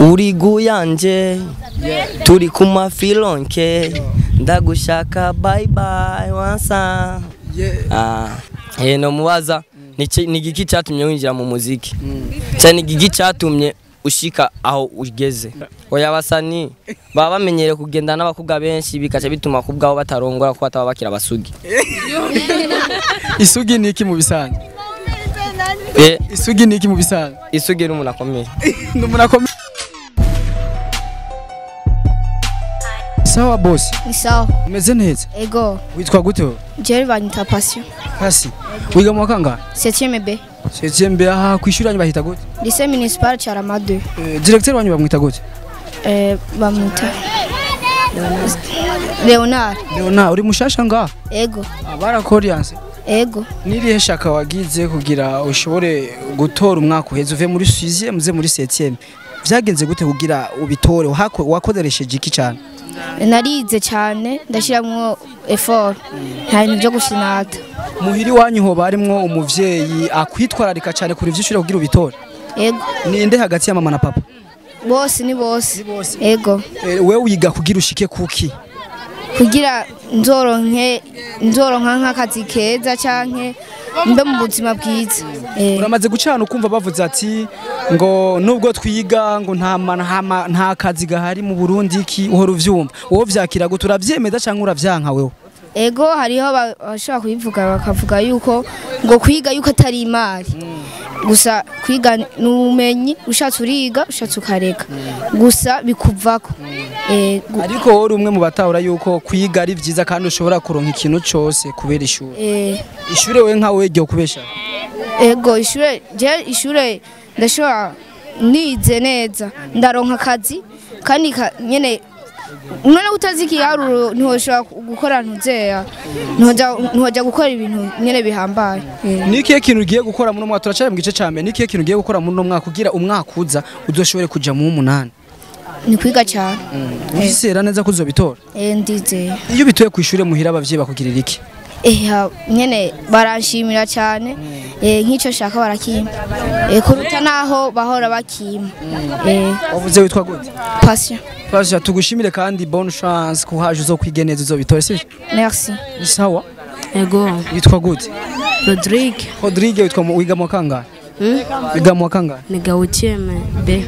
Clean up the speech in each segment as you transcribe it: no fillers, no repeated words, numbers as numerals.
Uri guyanje turi kuma filonke ndagushaka bye bye wansa. No mubaza ni giki cyatumye winjira mu muziki cyane, giki cyatumye ushika aho ugeze? Oya, basani baba bamenyere kugenda n'abakobwa benshi, bikaca bituma kubwaho batarongora kuko bataba bakira basugi. Isugi ni iki mu bisanzwe? Isugi ni iki mu bisanzwe? Isugi ni umuntu akomeye. Ni umuntu akomeye. Sawa boss. Ni sawa. Umeze neza? Ego. Witwa gute? Jerry banyita Passion. Pasi. Wiga mu wa kangahe? 7e B. 7e B. Aha kwishuri yanyu bahita gute? Lycée municipal Carama 2. Directeur wanyu bamwita gute? Bamwita Leonard. Leonard, uri mushasha ngaha? Ego. Barakoriyanse? Ego. Nirihe shaka wagize kugira ushobore gutora umwaka uheze uve muri 6e muze muri 7e? Vyagenze gute kugira ubitore? Wakoresheje iki cyane? Narize cyane, ndashiramwo effort, nta bintu byo gusinata. Muhiri wanyu ho barimwo umuvyeyi akwitwararika cyane kuri vy'ishure kugira ubitore? Ego. Ninde hagati ya mama na papa? Bose ni bose. Ego. Wewe wiga kugira ushike kuki? Kugira nzoronka nk'akazi keza canke mbe mu buzima bwiza. Uramaze gucana ukumva bavuze ati ngo nubwo twiga ngo nta kazi gahari mu Burundi, iki uhora uvyumva? Wowe vyakira gute? Uravyemeza canke uravyanka wewe? Ego, hariho abashobora kubivuga bakavuga yuko ngo kwiga yuko atari imari. Gusa kwiga n'ubumenyi, ushatse uriga ushatse ukareka, gusa bikuvako. Ariko wowe uri umwe mu batahura yuko kwiga ari vyiza kandi ushobora kuronka ikintu cose kubera ishure. Ishure wewe nkawe ryo kubesha? Ego, ishure je ishure ndashobora nize neza ndaronka akazi kandi nyene none utazi ikiharuro ntiwoshobora gukora ntuzeya ntiwoja gukora ibintu nyene bihambaye. Nikiye kintu ugiye gukora muri mwaka? Turacari mu gice ca mbere. Nikiye kintu ugiye gukora muri no mwaka kugira umwaka uza uzoshobore kuja mu 8? Ni kwiga cyane. Uzizera neza ko uzobitora? Ndizeye. Iyo bitoye kwishure muhira abavyeyi bakugirira iki? Nyene baranshimira cyane, nk'icyo shaka barakimpa, kuruta naho bahora bakimpa. Wavuze witwa gute? Passion. Passion, tugushimire kandi bonne chance kuhaje uzokwiga neza uzobitore, sivyo? Merci. Ni sawa? Ego. Witwa gute? Rodrigue. Rodrigue, witwa wiga mu kangahe? Wiga mu kangahe? Niga 8e B.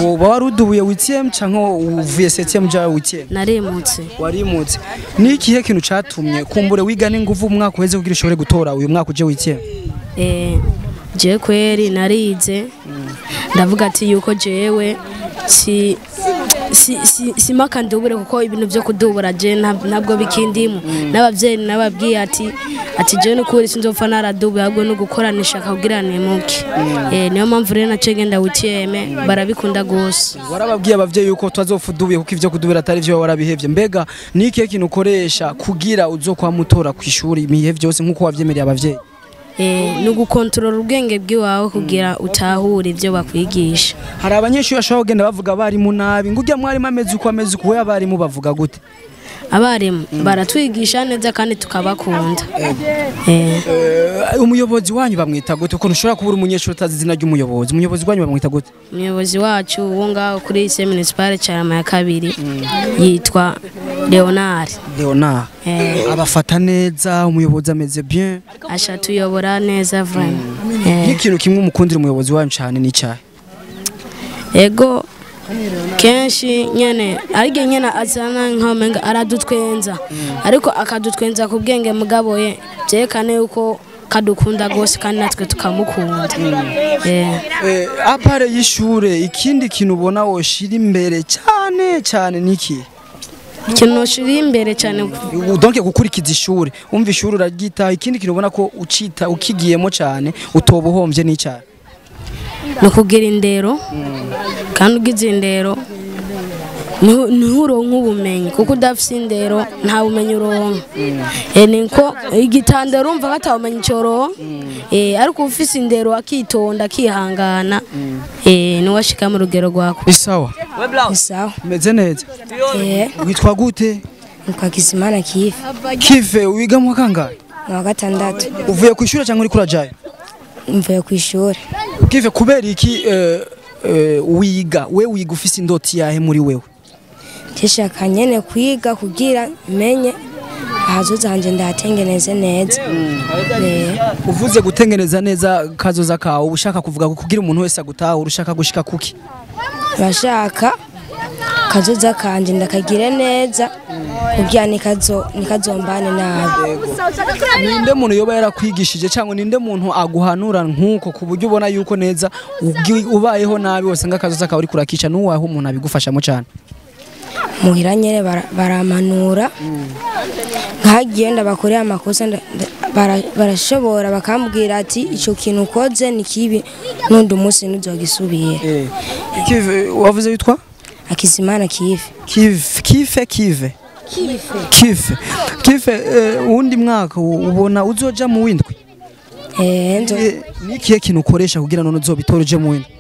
Uba warudubuye 8e canke uvuye 7e uja 8e? Narimutse. Warimutse. Ni ikihe kintu catumye kumbure wiga n'inguvu umwaka uheze kugira ushobore gutora uyu mwaka uje 8e? Je kweri narize ndavuga ati yuko jewe si simaka ndubure kuko ibintu byo kudubura je ntabwo bikindimo. N'abavyeyi nababwiye ati je n'ukuri sinzopfa naradubuye ahubwo no gukoranisha kugira nimuke. Niyo mpamvu rero nace ngenda 8e barabikunda gose. Warababwiye abavyeyi yuko twazofudubuye kuko ivyo kudubura atari vyo warabihevye. Mbega ni ikihe kintu ukoresha kugira uzokwamutora kwishuri imihe vyose nkuko wavyemereye abavyeyi? Ni ugukontorora ubwenge bw'iwawe kugira utahure ibyo bakwigisha. Hari abanyeshuri bashobora kugenda bavuga abarimu nabi, ngo urya mwarimu ameze uko ameze uko. Abarimu bavuga gute? Abarimu baratwigisha neza kandi tukabakunda. Umuyobozi wanyu bamwita gute? Ukuntu ushobora kubura umunyeshuri utazi izina ry'umuyobozi. Umuyobozi wanyu bamwita gute? Umuyobozi wacu uwo ngaho kuri lycée municipal Carama ya 2 yitwa Leonard. Leonard. Abafata neza, umuyobozi ameze bien. Asha tuyobora neza vraiment. Ikintu kimwe umukundira umuyobozi wanyu cyane ni cyahe? Ego kenshi nyene arige nyene azana nkamenga aradutwenza, ariko akadutwenza ku bwenge mugabo ye byerekane yuko kadukunda gose kandi natwe tukamukunda. Apare y'ishure ikindi kintu ubona woshira imbere cyane cyane niki? Ikintu woshira imbere cyane donc gukurikiza ishure, umva ishure uraryita, ikindi kintu ubona ko ucita ukigiyemo cyane utobuhomvye n'icyaha no kugira indero, kandi ugize indero nturonka ubumenyi, kuko udafise indero nta bumenyi uronka. Niko igitanda urumva batawumenye icoronka, ariko ufise indero akitonda akihangana, niwashika mu rugero rwako. Isawa. Isawa. Meze neza. Witwa gute? Nitwa Kizimana Kife. Kife, wiga mu kangahe? Mu wa gatandatu. Uvuye ku ishuri cyangwa uri kurajayo? Mvuye ku ishuri. Kife, kubera iki Wiga we wiga ufise indoti yahe muri wewe? Ndashaka nyene kwiga kugira menye ahazoza hanje ndahatengeneze neza. Uvuze gutengeneza neza kazoza kawe, ushaka kuvuga kugira umuntu wese agutaha ushaka gushika kuki? Bashaka kazoza kanje ndakagire neza kugira nikazombane nabi. Ninde muntu yoba yarakwigishije cyangwa ninde muntu aguhanura nkuko ku buryo ubona yuko neza ubayeho nabi wasanga kazoza kawe uri kurakica nuwaho umuntu abigufashamo cyane? Muhira nyene baramanura nkagiye ndabakorera amakosa barashobora bakambwira ati ico kintu ukoze ni kibi nundi umunsi ntuzogisubire. Kive wavuze witwa? Akizimana Kive. Kive. Kive undi mwaka ubona uzoja mu windwi? Nikiye kintu ukoresha kugira none uzobitora uje mu windwi?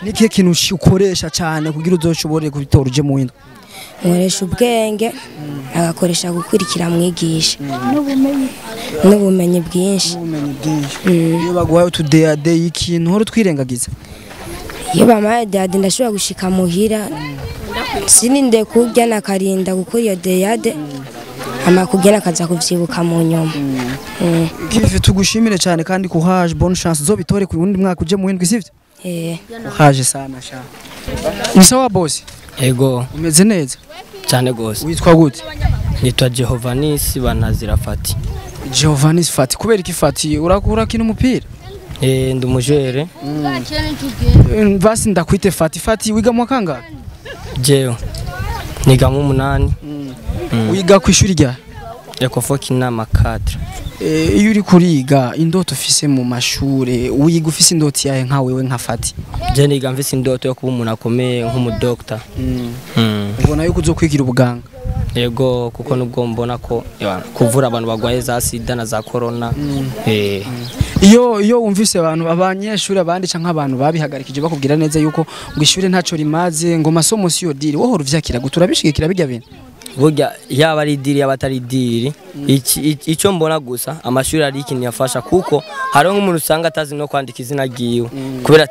Nikiye kintu ukoresha cyane kugira uzoshobore kubitora uje mu windwi? Nkoresha ubwenge agakoresha gukurikira mwigisha n'ubumenyi bwinshi. Iyo baguhaye utudeade y'ikintu horo twirengagiza? Iyo bamaye deade ndashobora gushika muhira sininde kurya nakarinda gukora iyo deade ama kugera akaza kuvyibuka mu nyuma. Kive tugushimire cyane kandi courage, bonne chance, uzobitore ku wundi mwaka uje mu windwi sivyo? Courage sana sha. Ni sawa boss? Ego. Umeze neza? Cyane gose. Witwa gute? Nitwa Jehovanis Banazira Fati. Jehovanis Fati, kubera iki Fati urakura kino umupira? Ndi umujere. Basi ndakwite Fati. Fati wiga mu kangahe? Jewe niga mu 8. Wiga ku ishuri rya Ecofo Kinama 4. Iyo uri kuriga indoto ufise mu mashure wiga ufise indoti yahe nka wewe nka Fati? Je niga mfise indoto yo kuba umuntu akomeye nk'umudokta. Ubona yuko uzokwigira ubuganga? Yego, kuko nubwo mbona ko kuvura abantu bagwaye za sida na za corona. Iyo wumvise abantu abanyeshuri abandi canke abantu babihagarikije bakubwira neza yuko ngo ishure ntaco rimaze ngo masomo siyo diri, wowe uruvyakira gutura bishigikira bijya bintu? Burya yaba ari diri yaba atari diri, icyo mbona gusa amashuri ari ikintu yafasha, kuko hari nk'umuntu usanga atazi no kwandika izina ryiwe kubera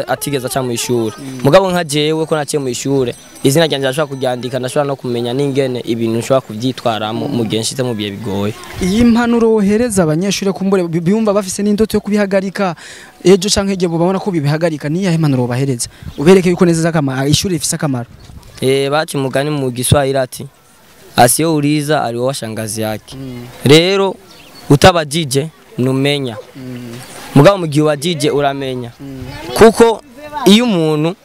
atigeze aca mu ishuri. Mugabo nka jewe ko naciye mu ishuri izina ryanje ndashobora kuryandika, ndashobora no kumenya n'ingene ibintu nshobora kubyitwaramo mu gihe nshitse mu bihe bigoye. Iyi mpanuro wohereza abanyeshuri kumbure biyumva bafise n'indoto yo kubihagarika ejo canke igihe babona ko bibihagarika, ni yahe mpanuro wobahereza ubereke yuko neza akamaro ishuri rifise akamaro? Baci mugani mu Giswahili ati asiyeuliza alioa shangazi yake. Rero utabajije numenya. Mugabo mu gihe wajije uramenya. Kuko iyo umuntu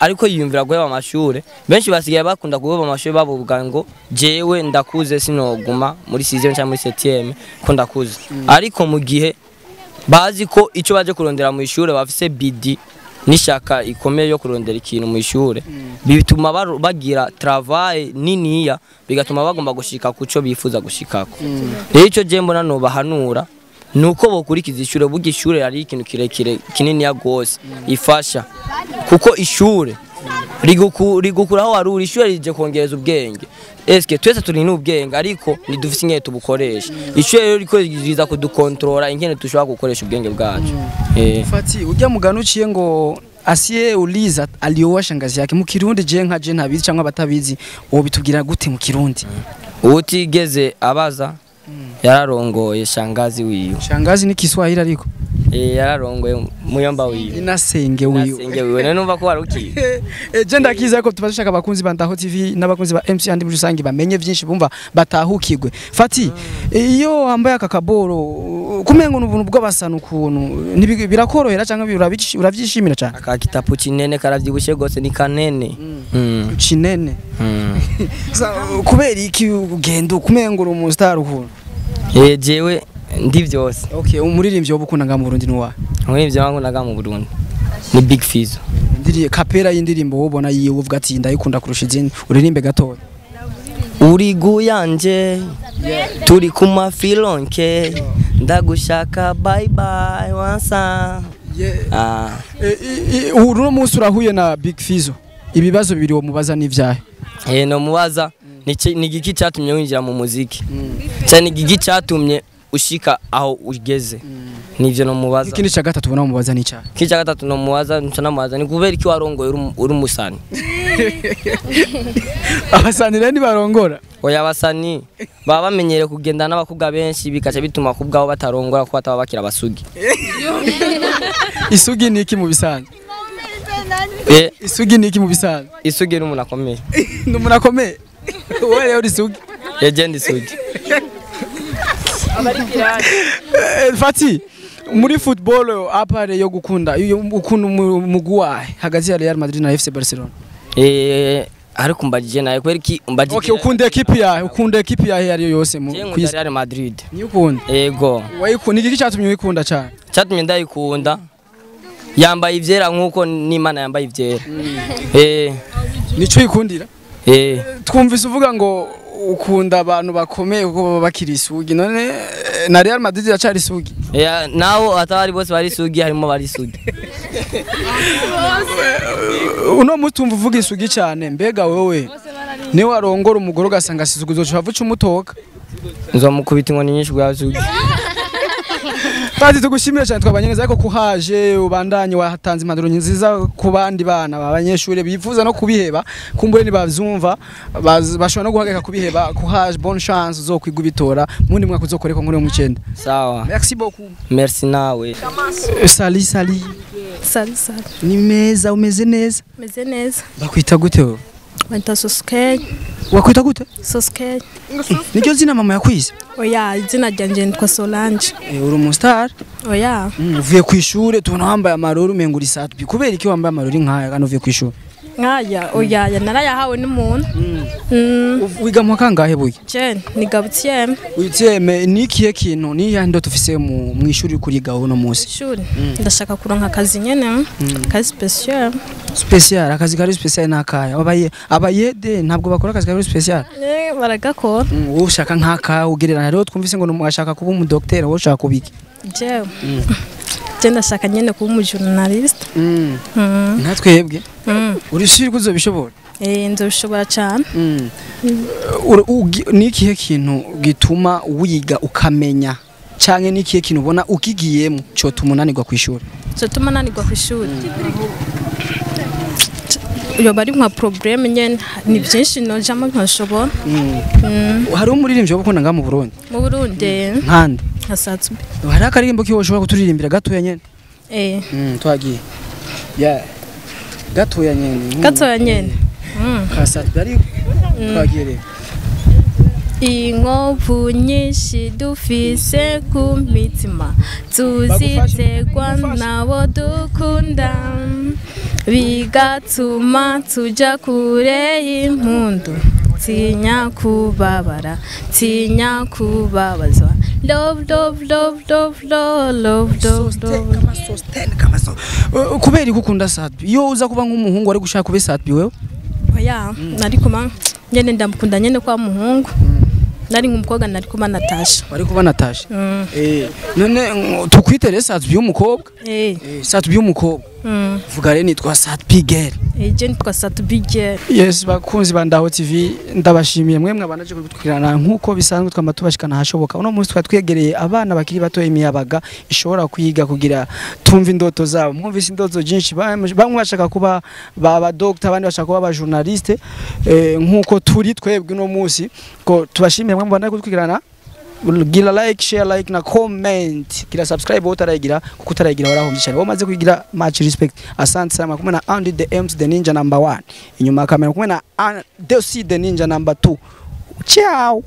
ariko yiyumvira guheba amashure, benshi basigaye bakunda guheba amashure bavuga ngo jewe ndakuze sinoguma muri 6e cyangwa muri 7e ko ndakuze. Ariko mu gihe bazi ko ico baje kurondera mu ishure bafise bidi nishaka ikomeye yo kurondera ikintu mu ishure, bituma bagira travail niniya, bigatuma bagomba gushika kuco bifuza gushikako. Rero ico je mbona no bahanura nuko bokurikiza ishure, burya ishure ari ikintu kirekire kinini ya gose ifasha, kuko ishure rigukuraho waruri, ishure rije kongereza ubwenge. Eske twese turi n'ubwenge ariko ntidufise ingene tubukoresha. Ishure rero riko riza kudukontrola ingene tushobora gukoresha ubwenge bwacu. Fati ujya mugano uciye ngo asiye uliza alioa shangazi yake mu Kirundi, je nka je ntabizi cyangwa batabizi wowe bitubwira gute mu Kirundi? Utigeze abaza yararongoye shangazi wiwe. Shangazi ni Kiswahili ariko? Yararongoye muyomba wiwe. Inasenge wiwe. Inasenge wiwe. None numva ko warukiye. Je ndakiza ko tubashaka abakunzi ba Ndaho TV n'abakunzi ba MC andi muri rusangi bamenye byinshi bumva batahukirwe. Fati iyo wambaye aka kaboro kumengo n'ubuntu bw'abasana ukuntu birakorohera cyangwa urabyishimira cyane? Aka kitapu kinene karavyibushe gose ni kanene. Kinene. Kubera iki ugenda kumengo uri umu star ukuntu? Jewe ndi vyose. Okay, umuririmbyi wo ukunda nga mu Burundi nuwa? Umuririmbyi wangu naga mu Burundi ni Big Fizzo. Ndiriye kapera y'indirimbo wobona yiwe uvuga ati ndayikunda kurusha izindi, uririmbe gatoya. Uri guyanje turi ku mafilonke ndagushaka bye bye wansa. Uno munsi urahuye na Big Fizzo, ibibazo bibiri wo mubaza n'ivyahe? No mubaza ni giki cyatumye winjira mu muziki? Cyane giki cyatumye ushika aho ugeze? Nivyo no mubaza. Ikindi cya gatatu ubona mubaza ni cyaha? Ikindi cya gatatu no mubaza, nca namubaza ni kubera iki warongoye uri umusani? Abasani rero ntibarongora. Oya, abasani baba bamenyereye kugenda n'abakobwa benshi, bikaca bituma kubwaho batarongora kuko bataba bakira abasugi. Isugi ni iki mu bisanzwe? Isugi ni iki mu bisanzwe? Isugi ni umuntu akomeye. Ni umuntu akomeye? Wowe rero uri isugi? Yegenda isugi. Fati, muri football apare yo gukunda ukunda umugwi wahe hagati ya Real Madrid na FC Barcelona? Ariko umbajije nawe kubera iki umbajije? Okay, ukunda equipe yahe? Ukunda equipe yahe ariyo yose mu kwisi? Real Madrid. Niyo ukunda? Yego. Wayikunda iki cyatumye uyikunda cyane? Cyatumye ndayikunda yambaye ivyera nkuko n'Imana yambaye ivyera. Nico uyikundira? Twumvise uvuga ngo ukunda abantu bakomeye kuko baba bakiri isugi, none na Real Madrid iracari isugi? Naho atari bose bari isugi, harimo bari isugi. Uno mutumva uvuga isugi cyane, mbega wewe ni warongora umugore ugasanga isugi uzoca uca umutoka? Nzomukubita inkoni nyinshi bwa isugi. Fati, tugushimire cyane twabanye neza, ariko kuhaje ubandanye wahatanze impanuro nziza ku bandi bana abanyeshuri bifuza no kubiheba, kumbure nibavyumva bashobora no guhagarika kubiheba. Kuhaje, bonne chance, uzokwiga ubitora mundi mwaka uzokoreko nkuri mu 9. Sawa. Merci beaucoup. Merci nawe. Sali sali. Sali sali. Ni meza, umeze neza? Meze neza. Bakwita gute wowe? Banyita Sosuke. Wakwita gute? Sosuke. Niryo zina mama yakwise? Oya, izina ryanje nitwa Solange. Uri umustar? Oya. Uvuye ku ishure tubona wambaye amarori umenga uri satbi. Kubera iki wambaye amarori nkaya kandi uvuye ku ishure? Nkaya, oya, narayahawe n'umuntu. Wiga mu kangahe buye? Je, ni Gabutiyeme. Witiyeme, ni ikihe kintu ni ya ndoto ufise mu ishuri kuriga uno munsi? Ishuri. Ndashaka kuronka akazi nyene, akazi special. Special, akazi kari special nakaya. Abayede ntabwo bakora akazi kari special. Baragakora. Wowe ushaka nkaka ugereranya rero twumvise ngo numwashaka kuba umu docteur, wowe ushaka kubiki? Je. Je ndashaka nyene kuba umu journaliste. Nka twebwe. Uri sure ko uzobishobora? Nzobishobora cyane. Ni ikihe kintu gituma wiga ukamenya canke ni ikihe kintu ubona ukigiyemo cotuma unanirwa kw'ishuri? Cotuma unanirwa kw'ishuri. Iyo bari nka problème nyene ni byinshi nojamo nkashobora. Hari umuririmbyi wabukunda nga mu Burundi? Mu Burundi. Nkande? Nka Satsubi. Hari akaririmbo kiwo ushobora kuturirimbira gatoya nyene? Twagiye. Yeah. Gatoya nyene. Gatoya nyene. Ka Satsubi ari twagiye rero. Inkovu nyinshi dufise ku mitima tuzitegwa nabo dukunda, bigatuma tuja kure y'impundu, tinya kubabara, tinya kubabazwa. Love love love love love love love. Kubera ikukunda Satbi, iyo uza kuba nk'umuhungu ari gushaka kube Satbi wewe? Oya, nari kuma nyene ndamukunda nyene kwa muhungu. Nari nk'umukobwa nari kuba Natasha. Wari kuba Natasha? None tukwitere Satbi y'umukobwa? Satbi y'umukobwa. Vuga rero nitwa Satbi girl. Je nitwa Satbi girl. Yes, bakunzi ba Ndaho TV ndabashimiye mwemwe abanaje kutwirana nkuko bisanzwe twama tubashikana hashoboka. Uno munsi twatwegereye abana bakiri bato imiyabaga ishobora kwiga kugira tumva indoto zabo. Mwumvise indoto jinshi, bamwe bashaka kuba ba doctor, abandi bashaka kuba ba journaliste, nkuko turi twebwe uno munsi. Ko tubashimiye mwemwe abanaje kutwirana. Gira like, share, like na comment. Gira subscribe utarayigira kuko utarayigira warahombye cyane. Wamaze kugira much respect. Asante sana kumwe na Andy the M's the Ninja number 1. Inyuma ya kamera kumwe na Deusi the Ninja number 2. Ciao.